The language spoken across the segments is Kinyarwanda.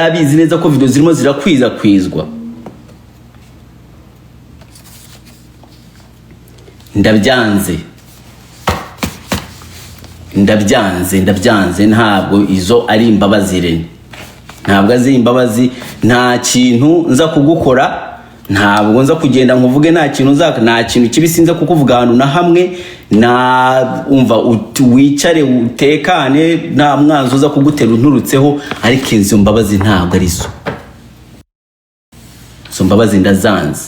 Abizi neza ko video zirimo zirakwirakwizwa. Ndabyanze, ndabyanze, ndabyanze. Ntabwo izo ari imbabazi, Irene. Ntabwo azi imbabazi. Nta kintu nza kugukora, ntabwo nza kugenda nkuvuge, nta kintu nza, nta kintu kibi sinza kukuvuga ahantu na hamwe. Na umva, wicare utekane, nta mwanzi uza kugutera unturutseho. Ariko izo mbabazi ntabwo ari zo. Izo mbabazi ndazanze.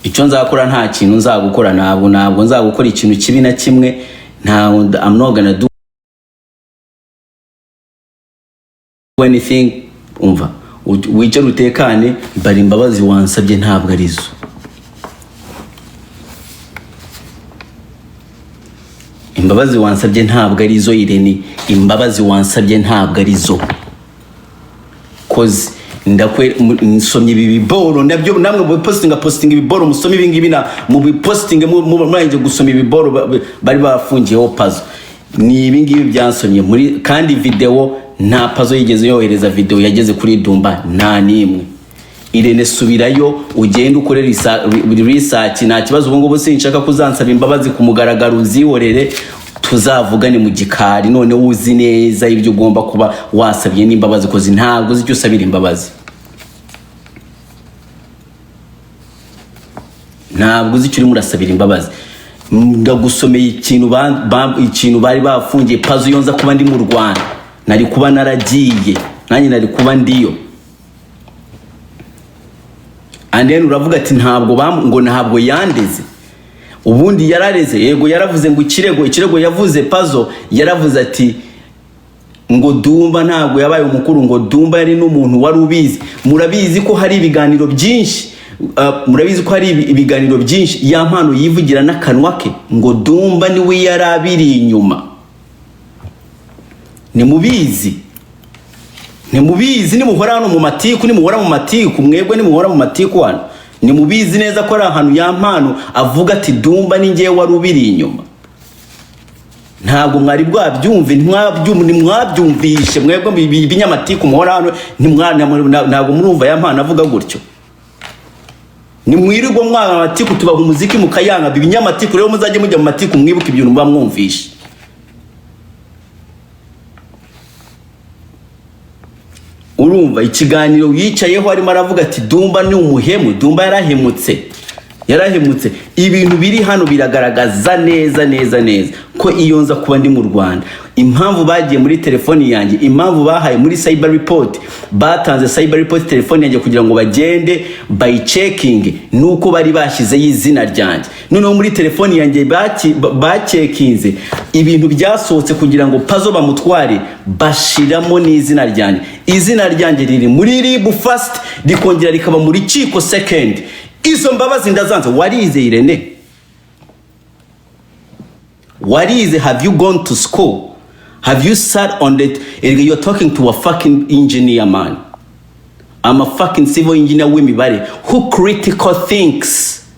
Icyo nzakora, nta kintu nzagukora, ntabwo nzagukora ikintu kibi na kimwe. Ntabwo, I'm not gonna do anything. Umva, wicare utekane. Bari imbabazi wansabye ntabwo arizo. Imbabazi wansabye ntabwo arizo, Irene. Imbabazi wansabye ntabwo arizo. Koze ndakwe nsomye ibi biboro nabyo. Namwe mu postinga, postinga ibiboro, musome ibi ngibi na mu bipostinge. Murangije gusoma ibiboro bari bafungiyeho Pazo, ni ibi ngibi byansomye muri. Kandi video, nta Pazo yigeze yohereza video yageze kuri Dumba, nta n'imwe. Irene, subirayo ugende ukore research. Nta kibazo, ubu ngubu sinshaka kuzansaba imbabazi ku mugaragaro, uzihorere, tuzavugane mu gikari. Noneho uzi neza ibyo ugomba kuba wasabye n'imbabazi, koze ntabwo uzi icyo usabira imbabazi. Ntabwo uzi icyo urimo urasabira imbabazi. Ndagusomeye ikintu ikintu bari bafungiye Pazo. Iyo nza kuba ndi mu Rwanda, nari kuba naragiye, nanjye nari kuba ndiyo. And then uravuga ati ntabwo ngo ntabwo yandeze. Ubundi yarareze, yego, yaravuze ngo ikirego yavuze, Pazo yaravuze ati ngo Dumba ntabwo yabaye umukuru, ngo Dumba yari n'umuntu wari ubizi. Murabizi ko hari ibiganiro byinshi, murabizi ko hari ibiganiro byinshi Yampano yivugira n'akanwa ke ngo Dumba niwe yari abiri inyuma. Nimubizi, ntimubizi? Nimuhora hano mu matiku, nimuhora mu matiku mwebwe, nimuhora mu matiku hano, nimubizi neza ko ari ahantu Yampano avuga ati Dumba ni njyewe wari ubiri inyuma? Ntabwo mwari bwabyumve? Ntimwabyumvishe mwebwe ibinyamatiku muhora hano? Ntabwo murumva Yampano avuga gutyo? Nimwirirwa mwanga amatiku, tubaha umuziki mukayanga, ibinyamatiku. Rero muzajye mujya mu matiku mwibuke ibintu muba mwumvishe. Urumva ikiganiro yicayeho arimo aravuga ati Dumba ni umuhemu, Dumba yarahemutse, yarahemutse. Ibintu biri hano biragaragaza neza neza neza ko iyo nza kuba ndi mu Rwanda, impamvu bagiye muri telefoni yanjye, impamvu bahaye muri cyber report, batanze cyber report telefoni yanjye kugira ngo bagende bayicekinge, nuko bari bashyizeho izina ryanjye. Noneho muri telefoni yanjye bacekinze ibintu byasohotse kugira ngo Pazo bamutware, bashiramo n'izina ryanjye. Izina ryanjye riri muri RIB first, rikongera rikaba muri rukiko second. Izo mbabazi ndazanze. Warize, Irene? Warize? Have you gone to school? Have you sat on the... You're talking to a fucking engineer, man. I'm a fucking civil engineer w'imibare who critical thinks.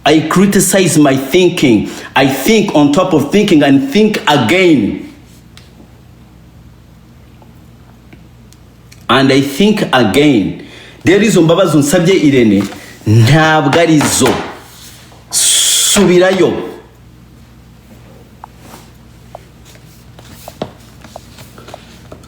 I criticize my thinking. I think on top of thinking and think again and I think again. Rero izo mbabazi unsabye, Irene, ntabwo ari zo. Subirayo,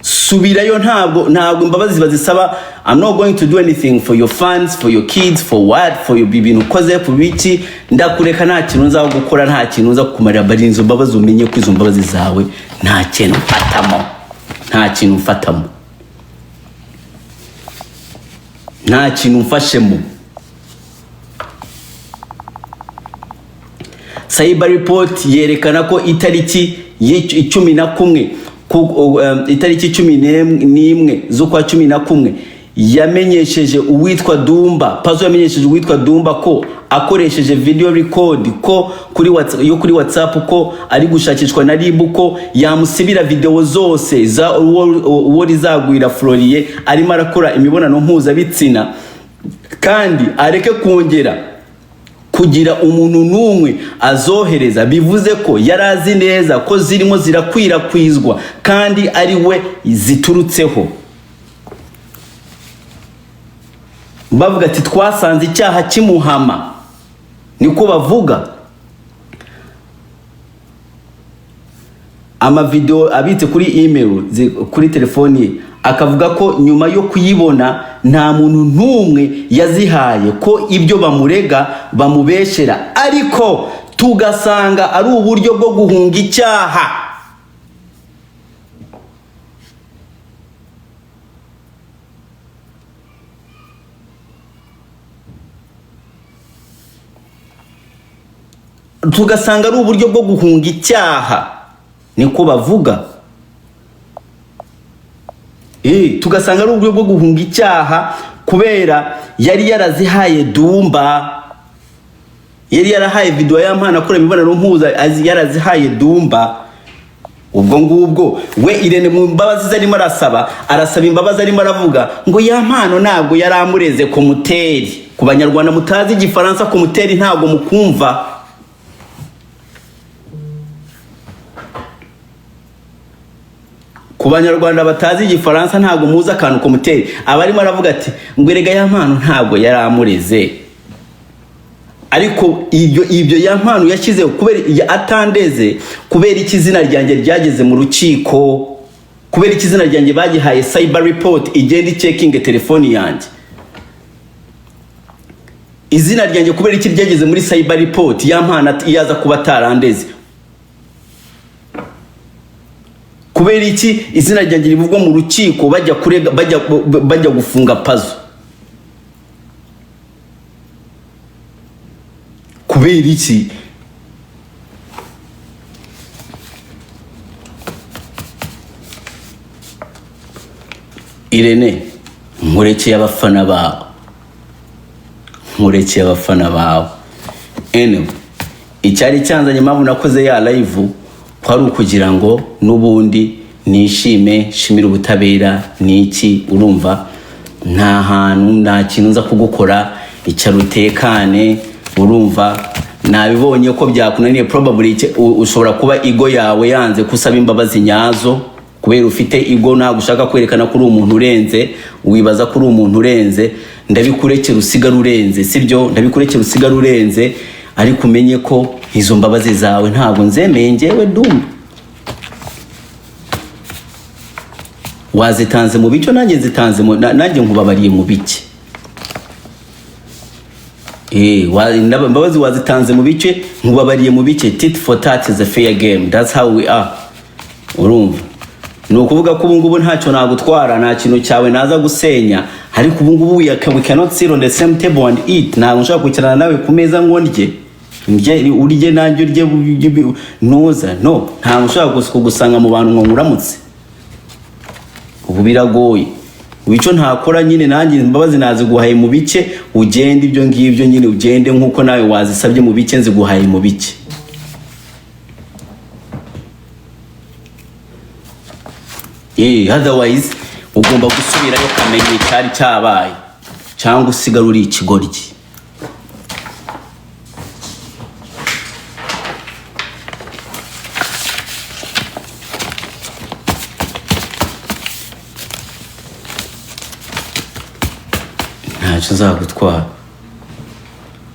subirayo. Ntabwo imbabazi bazisaba. I'm not going to do anything for your fans, for your kids, for what, for your ibintu ukoze ku biki. Ndakureka, nta kintu nza gukora, nta kintu nza kukumarira. Bari izo mbabazi, umenye ko izo mbabazi zawe nta kintu mfatamo, nta kintu mfatamo, nta kintu mfashemo. Cyber report yerekana ko itariki 11, itariki 11 z'ukwa 11, yamenyesheje uwitwa Dumba, Pazo yamenyesheje uwitwa Dumba ko akoresheje video record ko kuri WhatsApp, yo kuri WhatsApp, ko ari gushakishwa na RIB, ko yamusibira video zose za uwo rizagwira Florie arimo arakora imibonano mpuzabitsina, kandi areke kongera Kugira umuntu n'umwe azohereza, bivuze ko yari azi neza ko zirimo zirakwirakwizwa kandi ari we ziturutseho. Bavuga ati twasanze icyaha kimuhama, niko bavuga. Amavideo abitse kuri email kuri telefoni ye, akavuga ko nyuma yo kuyibona nta muntu n'umwe yazihaye, ko ibyo bamurega bamubeshera, ariko tugasanga ari uburyo bwo guhunga icyaha. Tugasanga ari uburyo bwo guhunga icyaha, niko bavuga. Tugasanga ari uburyo bwo guhunga icyaha kubera yari yarazihaye Dumba, yari yarahaye video ya Mpano akora imibonano mpuza, yarazihaye Dumba. Ubwo ngubwo we Irene mu mbabazi ze arimo arasaba imbabazi, arimo aravuga ngo ya Mpano ntabwo yari amureze komuteri. Ku Banyarwanda mutazi Igifaransa, komuteri ntabwo mukumva. Ku Banyarwanda batazi Igifaransa, ntabwo muzi akantu komuteri. Aba arimo aravuga ati ngo erega ya Mpano ntabwo yari amureze, ariko ibyo ya Mpano yashyizeho kubera atandeze. Kubera iki izina ryanjye ryageze mu rukiko? Kubera iki izina ryanjye bagihaye cyber report igenda icheckinge telefoni yanjye? Izina ryanjye kubera iki ryageze muri cyber report ya Mpano yaza kuba atarandeze? Kubera iki izina ryanjye rivugwa mu rukiko bajya kurega, bajya gufunga Pazo? Kubera iki? Irene, nkurekeye abafana bawe, nkurekeye abafana bawe. Anyway, icyari cyanzanye, impamvu nakoze ya live, kwari ukugira ngo n'ubundi nishime, nshimire ubutabera. Niki urumva, nta hantu, nta kintu nza kugukora, icara utekane. Urumva, nabibonye ko byakunaniye. Probably ushobora kuba ego yawe yanze kusaba imbabazi nyazo kubera ufite ego, ntabwo ushaka kwerekana ko uri umuntu urenze, wibaza ko uri umuntu urenze. Ndabikurekera usigara urenze, sibyo? Ndabikurekera usigara urenze, ariko umenye ko izo mbabazi zawe ntabwo nzemeye njyewe. Dumba wazitanze mu bice, nanjye nzitanze nanjye nkubabariye mu bike. Imbabazi wazitanze mu bice, nkubabariye mu bice. Tit for tat is a fair game, that's how we are. Urumva, ni ukuvuga ko ubu ngubu ntacyo nagutwara, nta kintu cyawe naza gusenya, ariko ubu ngubu we cannot sit on the same table and eat. Ntabwo nshobora kwicarana nawe ku meza ngo ndye, ndye urye nanjye urye ntuza. No, ntabwo nshobora kugusanga mu bantu ngo nkuramutse. Ubu biragoye. Ubu icyo ntakora nyine, nanjye imbabazi naziguhaye mu bike, ugende ibyo ngibyo nyine, ugende nk'uko nawe wazisabye mu bike, nziguhaye mu bike. Otherwise ugomba gusubirayo ukamenya icyari cyabaye, cyangwa usigara uri ikigoryi. Ntacyo nzagutwara.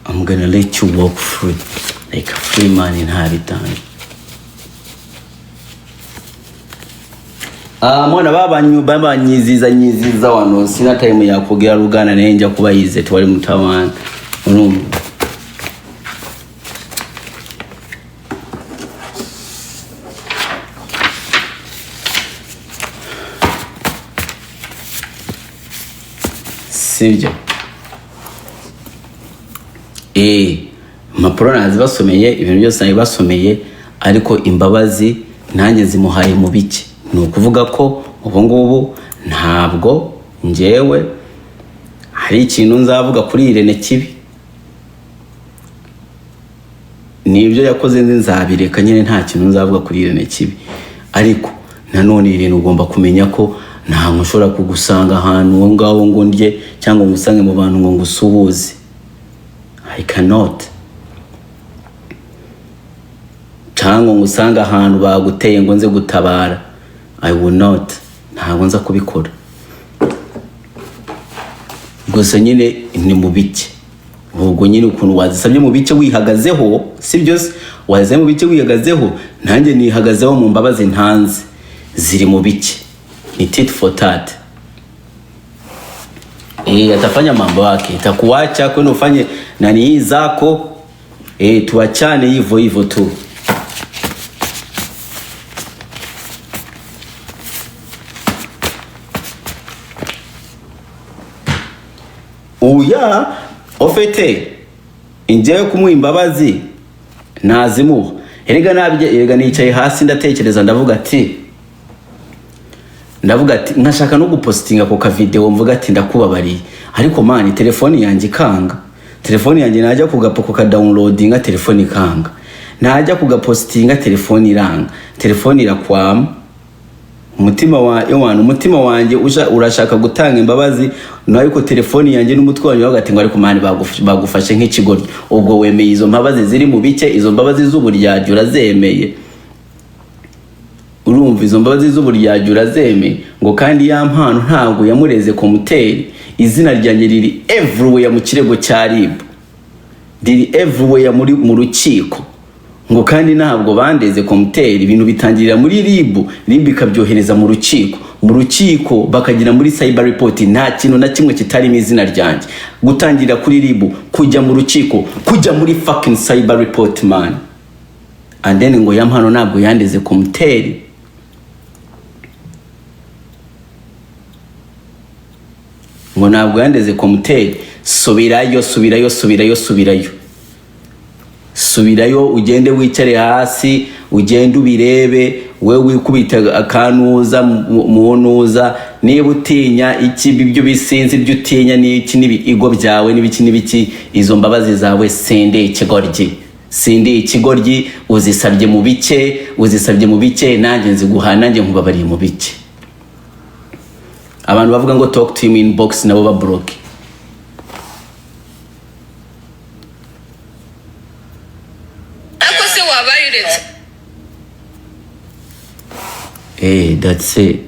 I'm gonna let you walk free like a free man. Nta bitanga. Ah, mwana babanyiziza nyiziza wano, sina time yakogera Luganda, naye nja kubayize, tewali mutawaana. Urumva, sibyo? Impapuro nazibasomeye, ibintu byose nabibasomeye, ariko imbabazi nanjye zimuhaye mu bike. Ni ukuvuga ko ubu ngubu ntabwo njyewe hari ikintu nzavuga kuri Irene kibi. Nibyo yakoze nzi nzabireka nyine, nta kintu nzavuga kuri Irene kibi. Ariko nanone Irene, ugomba kumenya ko ntabwo nshobora kugusanga ahantu aho ngaho ngo ndye, cyangwa ngo usange mu bantu ngo ngusuhuze. I cannot. Cyangwa ngo usange ahantu baguteye ngo nze gutabara. I will not, ntabwo nza kubikora. Gusa nyine ni mu bike. Ubwo nyine ukuntu wazisabye mu bike wihagazeho, si byo se? Wazisabye mu bike wihagazeho, nanjye nihagazeho mu mbabazi ntanze ziri mu bike, ni tit for tat. Atafanya mambo yake, itakuacha kwenda ufanye nani hii zako. Tuachane hivyo hivyo tu. Uya ofete ingewe kumuha imbabazi nazimuha. Erega nabye, erega nicaye hasi ndatekereza, ndavuga ati nkashaka no gupostinga ako ka video, mvuga ati ndakubabariye, ariko man, telefoni yanjye ikanga. Telefoni yanjye najya kugapo downloadinga, telefoni ikanga. Najya kugapostinga, telefoni iranga, telefoni irakwama. Umutima wa ewana, umutima wanjye urashaka gutanga imbabazi, ariko telefoni yanjye n'umutwe wanjye bavuga ati ngo ariko man, bagufashe nk'ikigoryi. Ubwo wemeye izo mbabazi ziri mu bike, izo mbabazi z'uburyarya urazemeye. Urumva, izo mbabazi z'uburyarya urazemeye. Ngo kandi ya mpano ntabwo yamureze komuteri. Izina ryanjye riri everywhere mu kirego cya RIB, riri everywhere muri mu rukiko. Ngo kandi ntabwo bandeze komuteri. Ibintu bitangirira muri RIB, RIB ikabyohereza mu rukiko, mu rukiko bakagira muri cyber report. Nta kintu na kimwe kitarimo izina ryanjye, gutangirira kuri RIB, kujya mu rukiko, kujya muri fucking cyber report, man. And then ngo ya mpano ntabwo yandeze komuteri. Ngo ntabwo yandeze komuteri. Subirayo, subirayo, subirayo, subirayo, subirayo, ugende wicare hasi, ugende ubirebe. We wikubita akanuza mu ntuza. Niba utinya iki, ibyo bisinzi ibyo utinya ni iki n'ibigo byawe n'ibiki n'ibiki. Izo mbabazi zawe, sindi ikigoryi, sindi ikigoryi. Uzisabye mu bike, uzisabye mu bike, nanjye nziguha, nanjye nkubabariye mu bike. Abantu bavuga ngo talk to him inbox, nabo babroke. Ariko se wabaye uretse That's it.